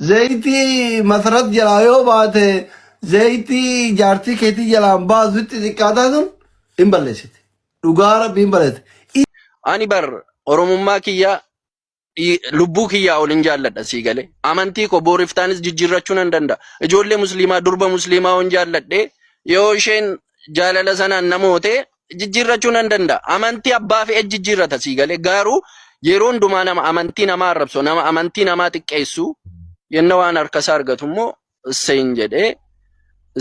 Zayitii masarat jalaa yoo baate zayitii jaartii keetii jalaan baasu itti xiqqaataa sun hin balleessite. Dhugaa rabbi hin balleessite. Ani bar Oromummaa kiyya lubbuu kiyyaa olin jaalladha sii galee. Amantii koo booriftaanis jijjiirrachuu nan danda'a. Ijoollee musliimaa durba musliimaa yoon jaalladhe yoo isheen jaalala sanaan namoote jijjiirrachuu nan danda'a. Amantii abbaa fe'e jijjiirrata sii galee. Garuu yeroo hundumaa nama amantii namaa arrabsu nama amantii namaa xiqqeessu yenna waan harka isaa argatu immoo isseeyin jedhee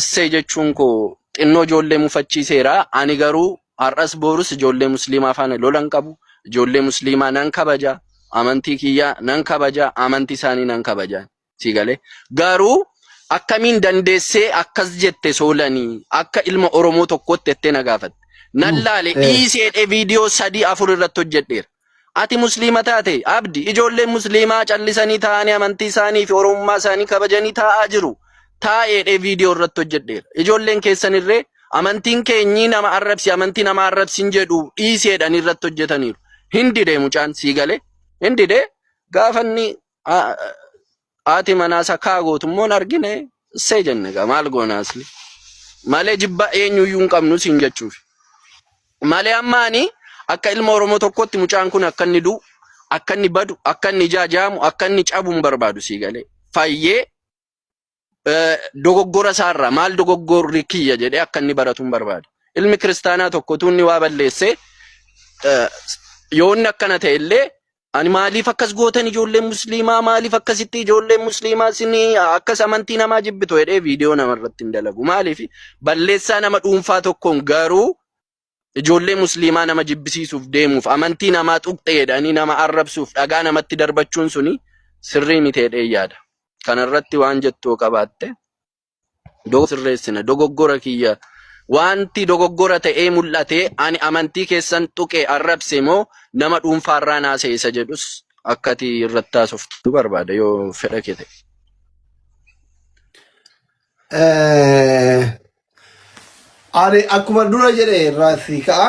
issee jechuun koo xinnoo ijoollee mufachiiseera. Ani garuu har'as boorus ijoollee musliimaa faana lola hin qabu. Ijoollee musliimaa nan kabaja. Amantii kiyyaa nan kabaja. Amantii isaanii nan kabaja. Sii galee. Garuu akkamiin dandeessee akkas jette soolanii akka ilma Oromoo tokkootti jettee na gaafatte. Nan laale dhiisee jedhee viidiyoo 3 4 irratti hojjedheera. Ati musliima taate abdi ijoolleen musliimaa callisanii taa'anii amantii isaanii fi oromummaa isaanii kabajanii taa'aa jiru. Taa'eedhee viidiyoo irratti hojjedheera. Ijoolleen keessanirree amantiin keenyii nama arrabsi amantii nama arrabsin jedhu dhiiseedhaan irratti hojjetaniiru. Hin didee mucaan sii galee hin didee gaafa inni haati manaa isaa kaa gootu immoo hin argine see jenne gaa maal goona asli malee jibba eenyuyyuu hin qabnu siin jechuuf malee amma ani akka ilma Oromoo tokkotti mucaan kun akka inni du'u akka inni badu akka inni jaajaamu akka inni cabu hin barbaadu sii galee fayyee dogoggora isaarraa maal dogoggorri kiyya jedhee akka inni baratu hin barbaadu. Ilmi kiristaanaa tokko utuu inni waa balleessee yoo inni akkana ta'e illee ani maaliif akkas gootan ijoolleen musliimaa maaliif akkasitti ijoolleen musliimaa isin akkas amantii namaa jibbitu jedhee viidiyoo namarratti hin dalagu. Maaliif balleessaa nama dhuunfaa tokkoon garuu ijoollee musliimaa nama jibbisiisuuf deemuuf amantii namaa tuqxe jedhanii nama arrabsuuf dhagaa namatti darbachuun suni sirrii miti jedhee yaada. Kanarratti waan jettu yoo qabaatte sirreessina dogoggora kiyya wanti dogoggora ta'ee mul'ate ani amantii keessan tuqe arrabse moo nama dhuunfaarraa naasa'e isa jedhus akkati irratti haasoftu barbaada yoo fedha kee ta'e. Ani akkuma dura jedhe irraa si ka'a.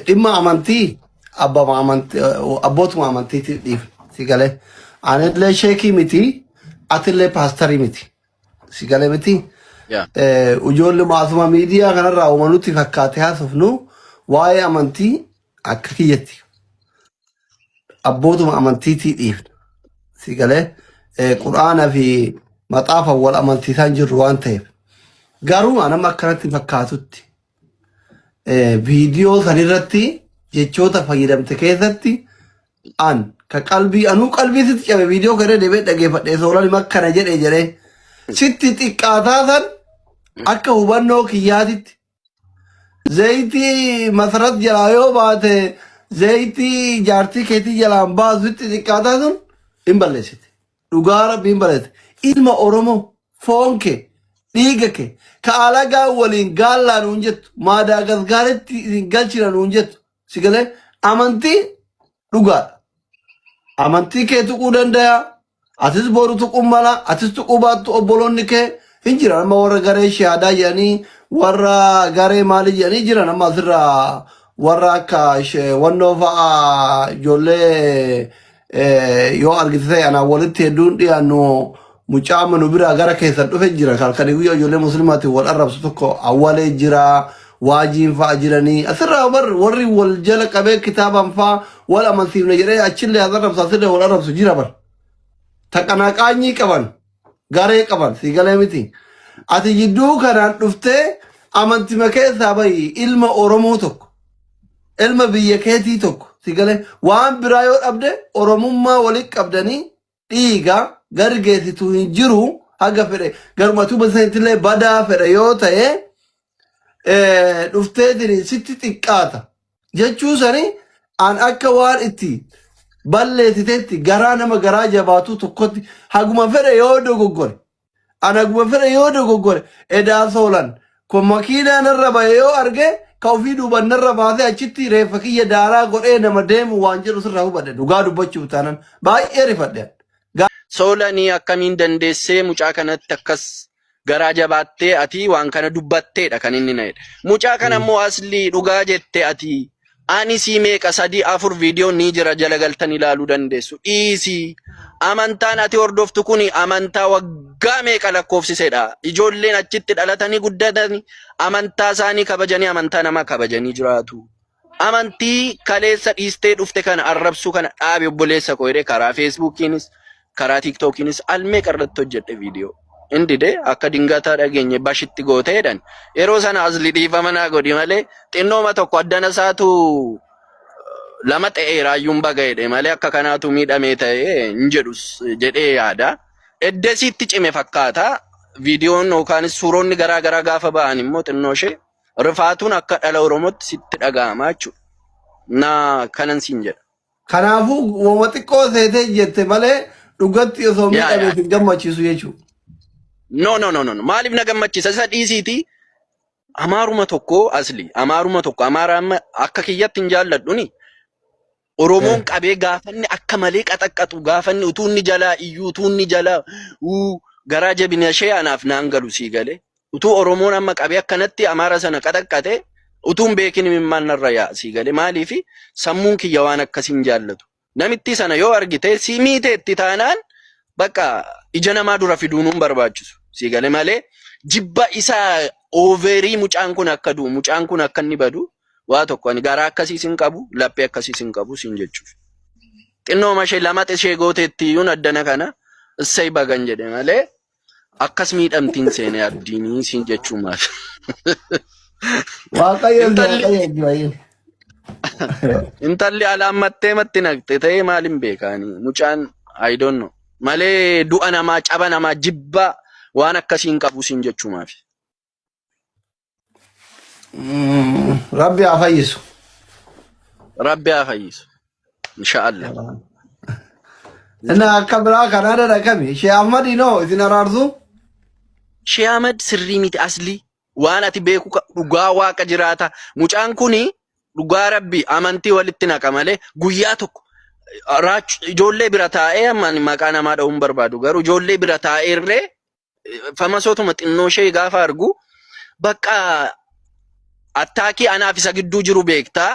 Dhimma amantii abbama amantii abbootuma amantiitiif dhiifna si galee. Anillee sheekii miti atillee paastarii miti si galee miti. Yaa. Ijoollee maasuma miidiyaa kanarraa uuma nutti fakkaate haasofnu waa'ee amantii akka kiyyatti abbootuma amantiitii dhiifna. Si galee quraana fi maxaafa wal amansiisaa hin jirru waan ta'eef. Garuu anama akkanatti fakkaatutti viidiyoo sanirratti jechoota fayyadamte keessatti an ka qalbii anuu qalbii sitti cabe viidiyoo kana deebee dhageeffadhe soolan akkana jedhe jedhee sitti xiqqaataa san akka hubannoo kiyyaatitti Zayitii masarat jalaa yoo baate zayitii jaartii keetii jalaan baasu itti xiqqaataa sun hin balleessite. Dhugaa rabbi hin balleessite. Ilma Oromoo foon kee dhiiga kee ka alagaa waliin gaallaa nuun jettu maadaagasgaaritti isin galchina nuun jettu si galee amantii dhugaadha. Amantii kee tuquu danda'a. Atis boru tuquu mala. Atis tuquu baattu obboloonni kee hin jiran. Amma warra garee shahaadaa jedhanii warra garee maalii jedhanii jiran amma asirraa warra akka wannoo fa'aa ijoollee yoo argite ta'e anaan walitti hedduun dhiyaannu mucaa amma nu biraa gara keessan dhufe jira. Halkanii guyyaa ijoollee muslimaatiin wal arrabsu tokko awwalee jira. Waajiin fa'a jiranii asirraa bar warri wal jala qabee kitaabaan fa'a wal amansiifne jedhee achillee as arrabsu asillee wal arrabsu jira bar. Taqanaaqaanyii qaban garee qaban sii galee miti. Ati jidduu kanaan dhuftee amantima keessaa bahi ilma Oromoo tokko ilma biyya keetii tokko sii galee waan biraa yoo dhabde Oromummaa walitti qabdanii dhiiga gargeessitu hin jiru haga fedhe garuma tuba sanitillee badaa fedhe yoo ta'e dhufteetiin sitti xiqqaata jechuu sani an akka waan itti balleessiteetti garaa nama garaa jabaatuu tokkotti haguma fedhe yoo dogoggore an haguma fedhe yoo dogoggore edaa soolan kun makiinaa narra bahe yoo arge ka ofii duuban narra baasee achitti reeffa kiyya daaraa godhee nama deemu waan jedhu sirraa hubadhe dhugaa dubbachuuf taanan baay'ee rifadhe. Soolanii akkamiin dandeessee mucaa kanatti akkas garaa jabaattee ati waan kana dubbatteedha kan inni na jedhe. Mucaa kana immoo aslii dhugaa jette ati ani sii meeqa 3 4 viidiyoon ni jira jala galtan ilaaluu dandeessu. Dhiisii Amantaan ati hordoftu kun amantaa waggaa meeqa lakkoofsisedha. Ijoolleen achitti dhalatanii guddatanii amantaa isaanii kabajanii amantaa namaa kabajanii jiraatu. Amantii kaleessa dhiistee dhufte kana arrabsuu kana dhaabi obboleessa koo jedhee karaa Feesbuukiinis karaa Tiiktookiinis al meeqa irratti hojjedhe viidiyoo. Inni dide akka dingataa dhageenye bashitti gootee jedhan. Yeroo sana asli dhiifama naa godhi malee xinnooma tokko addana isaatu lama ta'eeraayyuun baga jedhe malee akka kanaatu miidhamee ta'e hin jedhus jedhee yaada. Eddesiitti cime fakkaata. Viidiyoon yookaan suuronni garaa garaa gaafa ba'an immoo xinnoo ishee rifaatuun akka dhala Oromootti sitti dhaga'ama jechuudha. Na kanan siin jedha. Kanaafuu wama xiqqoo seetee jette malee dhugatti osoo Yaa miidhamee yaa. sin gammachiisu jechuudha. No no no no. no. Maaliif na gammachiisa? Isa dhiisiitii Amaaruma tokko asli amaaruma tokko amaara amma akka kiyyatti hin jaalladhuni Oromoon qabee gaafanni akka malee qaxaqqaxu gaafanni utuu inni jalaa iyyuu utuu inni jalaa uu garaa jabina ishee anaaf naan galu sii galee utuu Oromoon amma qabee akkanatti amaara sana qaxaqqate utuu hin beekin imimmaan narra yaa'a sii galee maaliifi sammuun kiyya waan akkasii hin jaallatu. Namittii sana yoo argite si miiteetti taanaan bakka ija namaa dura fiduun hin barbaachisu. Sii gale malee jibba isaa ooverii mucaan kun akka du'u mucaan kun akka inni badu waa tokko ani garaa akkasii sin qabu laphee akkasii sin qabu sin jechuuf. Xinnooma ishee lama ishee gooteetti iyyuun addana kana issay bagan jedhe malee akkas miidhamtiin seene abdiinii siin jechuu maal. Waaqayyo si Intalli waaqayyo jiru. Intalli alaammattee matti naqxe ta'ee maal hin beekaani mucaan I don't know malee du'a namaa caba namaa jibbaa waan akkasii hin qabu siin jechuumaafi. Rabbi haa fayyisu. Rabbi haa fayyisu. Inshaallah. Inni akka biraa kanaa dhaqami. Shee Ahmad inoo isin araarsu. Shee Ahmad sirrii miti aslii waan ati beeku dhugaa waaqa jiraata. Mucaan kuni dhugaa rabbi amantii walitti naqa malee guyyaa tokko ijoollee bira taa'ee amma ani maqaa namaa dha'uun barbaadu garuu ijoollee bira taa'ee illee famasootuma xinnoo ishee gaafa argu bakka attaakii anaaf isa gidduu jiru beektaa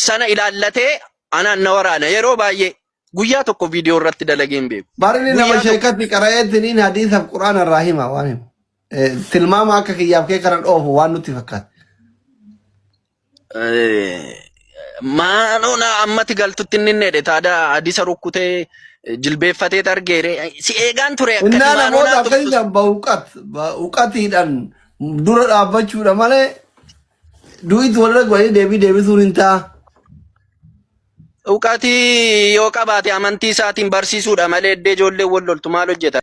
sana ilaallatee anaan na waraana yeroo baay'ee guyyaa tokko viidiyoo irratti dalagee hin beeku. Barinni nama Guyyaa tokko sheekatti qara'eettiniin hadiisaaf quraana irraa hima waan himu. Tilmaama akka kiyyaaf kee kana dhoofu waan nutti fakkaate. Maaloo na ammati galtutti inni jedhe taada hadiisa rukkutee jilbeeffatee argeere si eegaan ture akkati Innaa maaloo namoota naa akkasii tuftus. san ba'uqatiidhaan dura dhaabbachuudha malee du'itti walirra godhanii deebii deebisuun hin ta'a. Uqatii yoo qabaate amantii isaatiin barsiisuudha malee iddee ijoolleen wal loltu maal hojjeta?